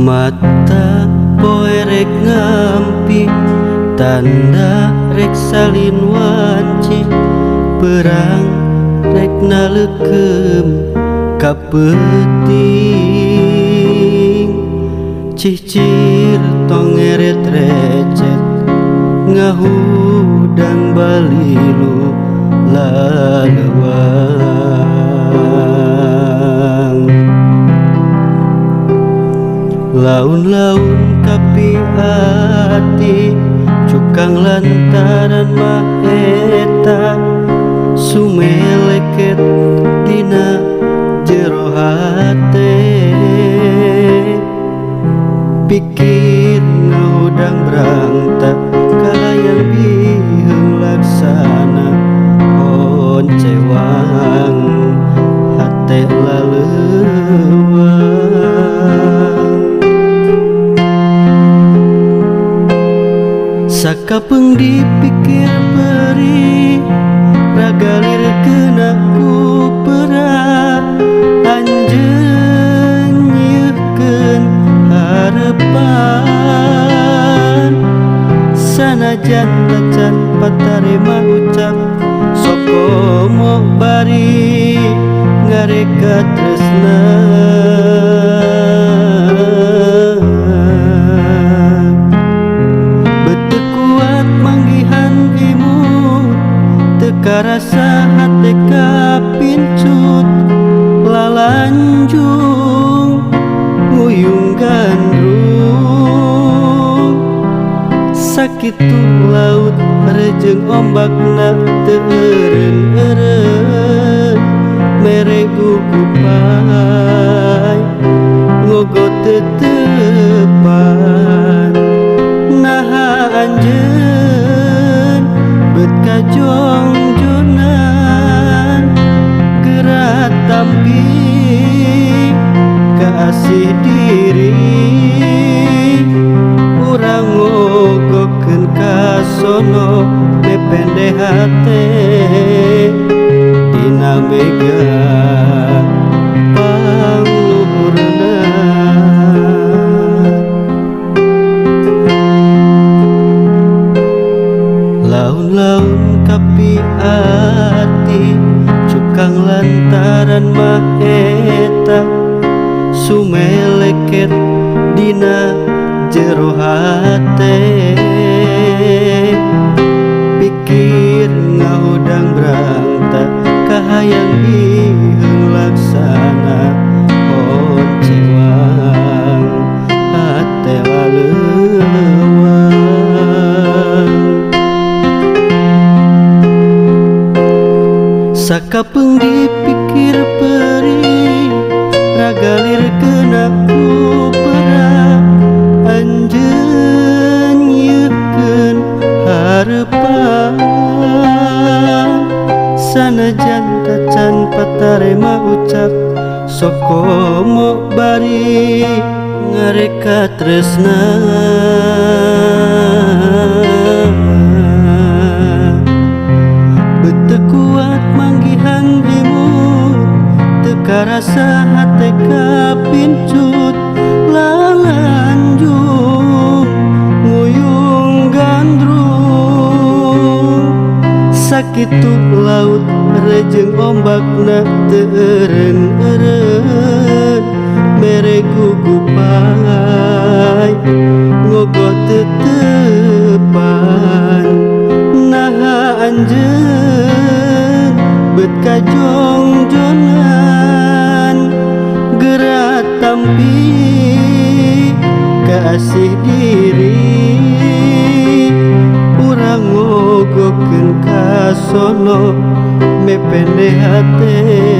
Mata poe rek ngampi tanda rek salin wanci perang rek nalekem ka peuting cicir tong ngeret recet ngahudang balilu lalewang. Laun-laun kapi ati cukang lantaran maheta sumeleket dina jero hate pikir ngahudang brangta kalayang biheung laksana honcewang hate laleuwang. Sakapeung dipikir perih ragalir kena ku pera anjeun nyieukkeun harepan sanajan tacan patarema ucap sokomo bari ngareka tresna. Karasa hate kapincut lalanjung nguyung gandrung sakitu laut rejeng ombakna teu eureun-eureun mere gugupai ngogo tetepan naha anjeun bet kajong tampi kasih diri urang ngogokeun ka sono mepende hate dina mega pangluhurna. Laun-laun kapi ati cukang lantaran maheta sumeleket dina jero hate pikir ngahudang brangta kahayang biheung laksana honcewang hate laleuwang. Sakapeung dipikir perih ragalir kena ku pera anjeun nyieukkeun harepan sanajan tacan patarema ucap sokomo bari ngareka tresna. Beuteung kuat manggihan imut teu karasa hate kapincut lalanjung nguyung gandrung sakitu laut rejeng ombakna teu eureun-eureun mere gugupai ngogo tetepan naha anjeun bet kajongjonan geura tampi kasih diri urang ngogokeun ka sono mepende hate.